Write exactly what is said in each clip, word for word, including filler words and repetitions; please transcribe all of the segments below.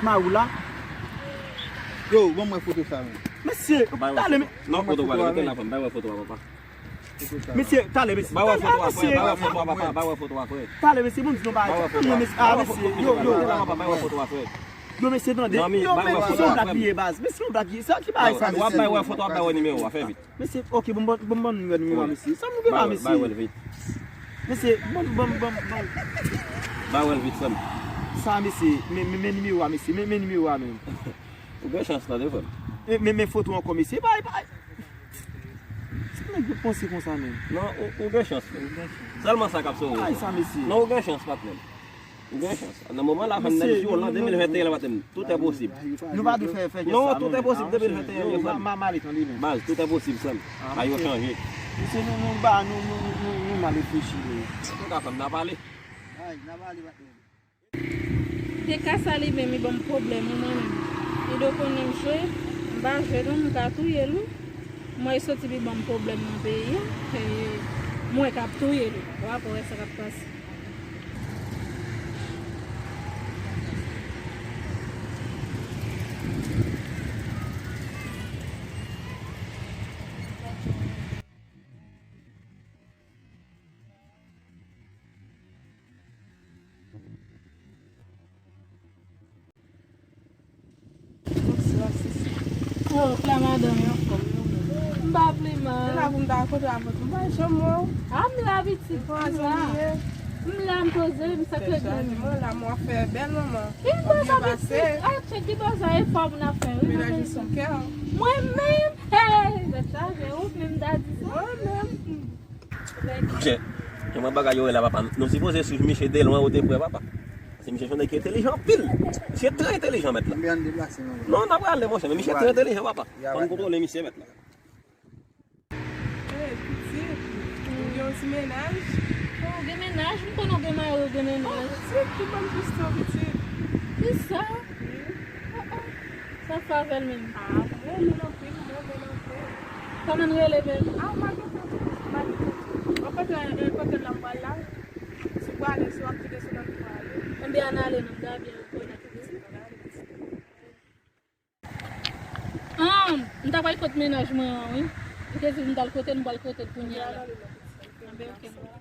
Mari w la. Yo, ban m wè foto sa, men. Mesye, talè, men. Non, foto pa, rete la, fè m, bay wè foto a, papa. Mesye, talè, mesye. Bay wè foto a, frè, bay wè foto a, papa, bay wè foto a, frè. Talè, mesye, bon, di nou bagay. Bay wè foto a. Mesye, ah, mesye, yo, yo. Papa, bay wè foto a, frè. Yo, mesye, tande. Yo, men, se yon blag li ye, baz. Mesye, yon blag li ye, baz. Bay wè foto a, bay wè nimewo a, fè vit. Mesye, ok, bon, bon, bon, bon, nimewo a, mesye. Sa nou gen la, mesye. Bay wè l vit. Mesye, bon, bon, bon, bon. Bay wè l vit, frè m. Sa, mesye, men, men, men nimewo a, mesye, men, men nimewo a, men. Ou gen chans, tande, frè m. Men, men, men foto ankò, mesye. Bay, bay. Sa nèg yo panse konsa, men. Non, ou, ou gen chans, frè m. Sèlman sa k ap sove w. Ay, sa, mesye. Non, ou gen chans, patnè m. Ou gen chans. Nan moman la, fè m nèg jou lan, de mil venteyen la, patnè m. Tout est possible. Nou pa dwe fè, fè sa. Non, tout est possible, de mil venteyen, frè m. Ma, ma, ma, tande, men. Baz, tout est possible, frè m. Bagay yo chanje. Mesye, nou, nou, ba, nou, nou, nou, nou mal reflechi, men. An tou ka, frè m, n a pale. Ay, n a pale, patnè m. Te ka sa li menm, li ban m pwoblèm, wi, mwen menm. Li do konnen m jwe, m pa jwe non, m ka touye l, wi. Mwen, li soti, li ban m pwoblèm nan peyi a, e mwen k ap touye l, wi. W ap wè sa k ap pase. Bonswa, sisi. Oh, Claire, madanm, yo anfòm, yo menm. M pa pi mal. Se la pou m ta kote avèk ou. M pa janm wè w. A, m la, pitit, m la. M la, m poze, m sa k regle m. Mwen la, mwen fè bèl manman. Ki bòz a pitit? A, tchèk, ki bòz a efò moun ap fè, wi, mwen menm. Mwen menm, hey, tèt chaje, ou menm ta di sa. Mwen menm. Monchè, e mwen bagay yo ye la, papa. Nou sipoze swiv misye de lwen ou de prè, papa. Paske misye se yon nèg ki entelijan anpil. Misye trè entelijan, mèt la. Konbyen ane deplase, non? Non, n ap rale, monchè, men misye trè entelijan, papa. Fò n kontwole misye, mèt la. Hey, pitit, ou gen yon ti mennaj? Oh, ou gen mennaj? M konnen ou gen mari, ou gen mennaj. Oh, pitit, ki bòn kestyon, pitit. Kisa? Wi. Oh, oh. Sa fè avè l menm? Ah, mwen renmen l anpil, mwen renmen l anpil. Kòman l rele menm? Ah, m pa gen tan tou, m pa gen tan tou. Bon, kote, eh, kote l la m pral la? Si w prale, si w ap kite sou nan li prale. Enben, ann ale non, m ta byen rekonèt ou. Ann ale, pitit. Ah, m ta pral kot mennaj mwen an, wi. Li te di m t al kote l, m pral kote l kounye a la. Ann ale non, pitit. Ann ale, pitit. Anben, ok, m pral.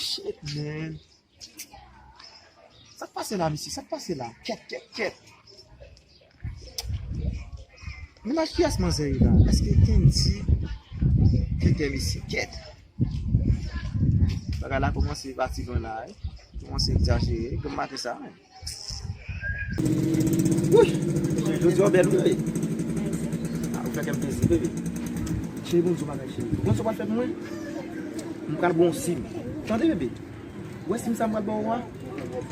Shit, man. Sa k pase la, mesye? Sa k pase la? Kèt, kèt, kèt. Mennaj kiyès manzè ye la? Èske Kendy ki gen misye? Kèt. Bagay la kòmanse pati lwen la, wi. Kòmanse egzajere. Granm maten sa, wi. Wouyy! Jodi a w bèl, wi, bebe. Ah, ou fè kè m plezi, bebe. Cheri, bon, di w bagay, cheri. Bon, sa w pral fè pou mwen? M pral ba w yon sim. Tande, bebe. Ou wè sim sa m pral ba ou a?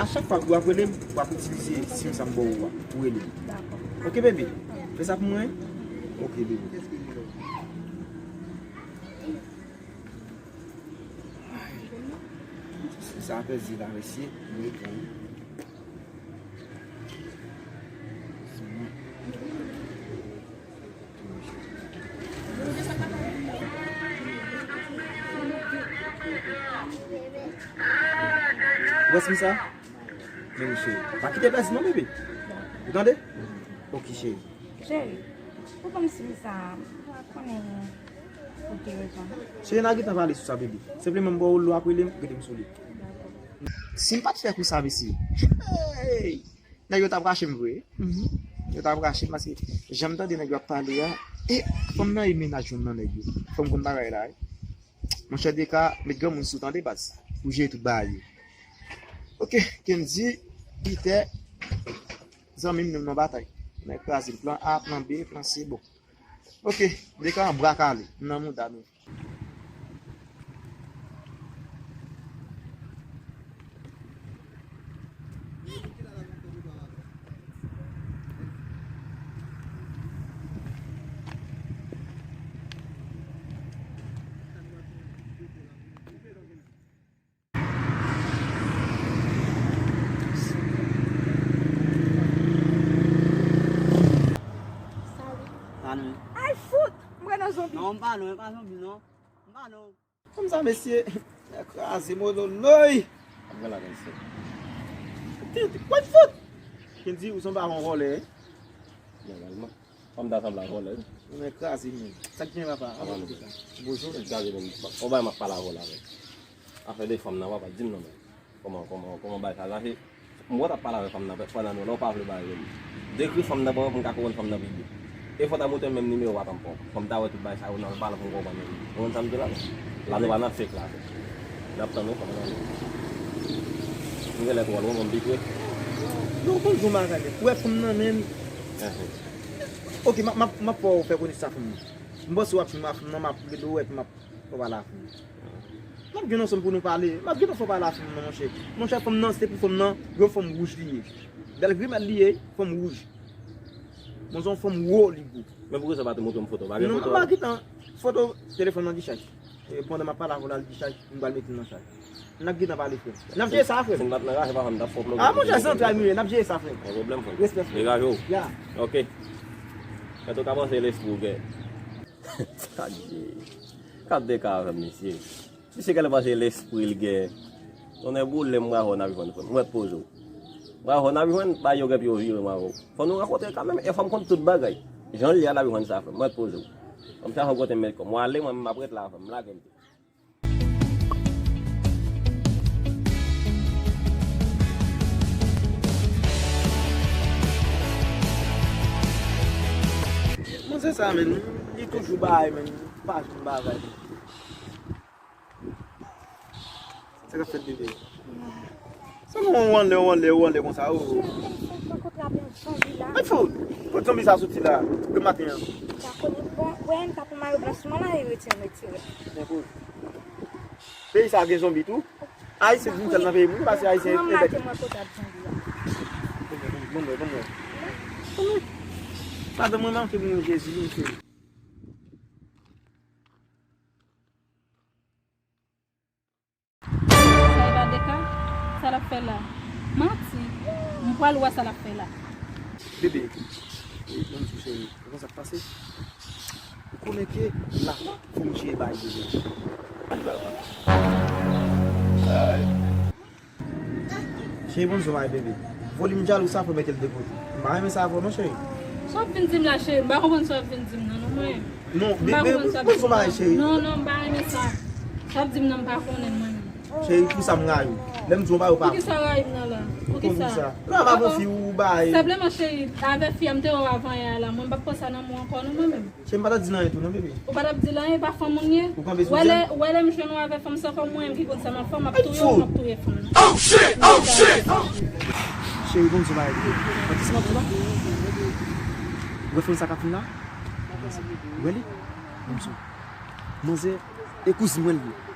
A chak fwa w ap rele m, w ap itilize sim sa m ba ou a pou rele m. Dakò. Ok, bebe? Fè sa pou mwen? Ok, bebe. Sa apèzi la, mesye. Mwen pran. Ou wè sim sa? Men cheri, pa kite pèdi non, bebe. Ou tande? Ok, cheri. Cheri, ou ban m sim sa, m pa konnen pou ki rezon. Cheri, n a gentan pale sou sa, bebe. Senpleman, m ba w l, w ap rele m, rete m sou li. Si m pa t fè kou sa, mesye. Hey! Nèg yo t ap rache m vre. Mhm. Yo t ap rache m paske jan m tande nèg yo ap pale a, e fanm nan e mennaj youn nan nèg yo. Fò m konn bagay la, wi. Monchè, Deka, met granmoun sou, tande, baz, pou jere tout bagay yo. Ok, Kendy, Peter, zanmi m, nou nan batay. Nèg kraze m. Plan A, plan B, plan C, bon. Ok, Deka, bra kale, m nan mouda nou. Non, m pa non, e pa zonbi non. M pa non. Fanm sa, mesye, kraze mololoy. Ap gen la, mesye. Tèt, what the fuck? Kendy, ou sanble ak yon vòlè, wi. Nòmalman. Fanm ta sanble ak vòlè, wi. Ou men kraze, men. Sa k gen, papa? Papa, nou. Bonjou. Tèt kraze, men. On bagay m ap pale avè w la, men. Afè de fanm nan, papa, di m non, men. Kòman, kòman, kòman bagay sa mache? M wè w t ap pale avè fanm nan, pandan nou la, ou pa vle bay rele. Dekri fanm nan ban mwen pou m ka konprann fanm nan pi byen. E fò w ta montre m menm nimewo a, tanpon. Fò m ta wè tout bagay sa yo nan l pale pou m konprann li. Ou konprann sa m di la, non? La nou pa nan fake la. N ap tann ou fanm nan. M genlè twò lwen, bon, m pi pre. Non, konn jou maten, ou wè fanm nan menm. Enhen. Ok, m ap, m ap, m ap fè w fè konesans ak fanm nan. M panse w ap filme ak fanm nan, m ap rele w, epi m ap Fò w pale ak fanm nan. M ap gen ansanm pou nou pale. M ap gen fò w pale ak fanm nan, monchè. Monchè, fanm nan, se pou fanm nan, yon fanm wouj li ye. Bèl grimèl li ye, fanm wouj. Bon, se yon fanm wo li gou. Men poukisa w pa te montre m foto? Pa gen foto? Non, m pa gentan. Foto, telefòn nan ki chaj. E, pandan m ap pale avè w la, li ki chaj, m pral mete l nan chaj. N ap gentan pale, frè m. N ap jere sa, frè m. Si m pa t nan raje, pa fè m t ap fè w bloke. Ah, monchè, zantray m ye, n ap jere sa, frè m. Pa gen pwoblèm, frè m. Respè, frè m. Degaje w. Ya. Ok. Mèt ou ka panse lespri w gen. Gade. Gade de ka avè m, mesye. Misye genlè panse lespri l gen. Tonnè boule m, m pral wè w n ap jwenn, frè m. Mwen poze w. M pral wè w n ap jwenn, bay yo gen pou yo vire m avè w. Fò nou rankontre kanmenm, e fò m konn tout bagay. Jan l ye a n ap jwenn sa, frè m. Mwen poze w. Fò m chache yon kote m met kò m. W ale, mwen menm m ap ret la, frè m. Lage m tou. Manzè sa, menn, li toujou bay, menn, li pa janm bagay. Sa k ap fèt, bebe? Sa nou w anlè, w anlè, w anlè konsa, o? Ay, fo! Kot zonbi sa soti la, de maten an? M pa konnen. Bon, wè, m ta pran mayo blan sou mwen la, e retire, retire. Byen koze. Peyi sa gen zonbi tou. Ayisyen vin sèl nan peyi moun, paske Ayisyen e bèt. Ban m wè kote ap zonbi a. Ban m wè, ban m wè. Madanm mwen manke moun Jezi, wi, cheri. Sa e pa de ka? Sa l ap fè la? Manti. M pral wè sa l ap fè la. Bebe, e, ban m di w, cheri, ou konn sa k pase? Ou konnen ke la, fò m jere bagay bebe. Cheri, ban m di w bagay, bebe. Volim jalou sa, fò mete l de kote. M pa renmen sa avè w non, cheri. Sa w ap vin di m la, cheri? M pa konprann sa w ap vin di m nan, non, mwen. Non, bebe, ban m di w bagay, cheri. Non, non, m pa renmen sa. Sa w ap di m nan, m pa konnen mwen menm. Cheri, pou sa m rayi w. Lè m di w m pa, ou pa. Poukisa w rayi m nan la? Poukisa? Poukisa? Lè w ap avè fi ou bay. Senpleman, cheri, avè fi a m te wè w avan yè a la, mwen m p ap pran sa nan men w ankò non, mwen menm. Cheri, m pa ta di l anyen tou non, bebe. Ou pa t ap di l anyen, e pa fanm moun ye? Ou kanpe sou djèl? Wè lè, wè lè m jwenn ou avè fanm san fòm, mwen menm ki konn sa m ap fè, m ap touye w, m ap touye fanm nan. Oh shit! Oh shit! Cheri, bon, di w bagay. Ou wè sa m ap di w la? Ou wè fanm sa k ap vin la? Ou wè li? Bon, di w. Manzè, e kouzin mwen li ye.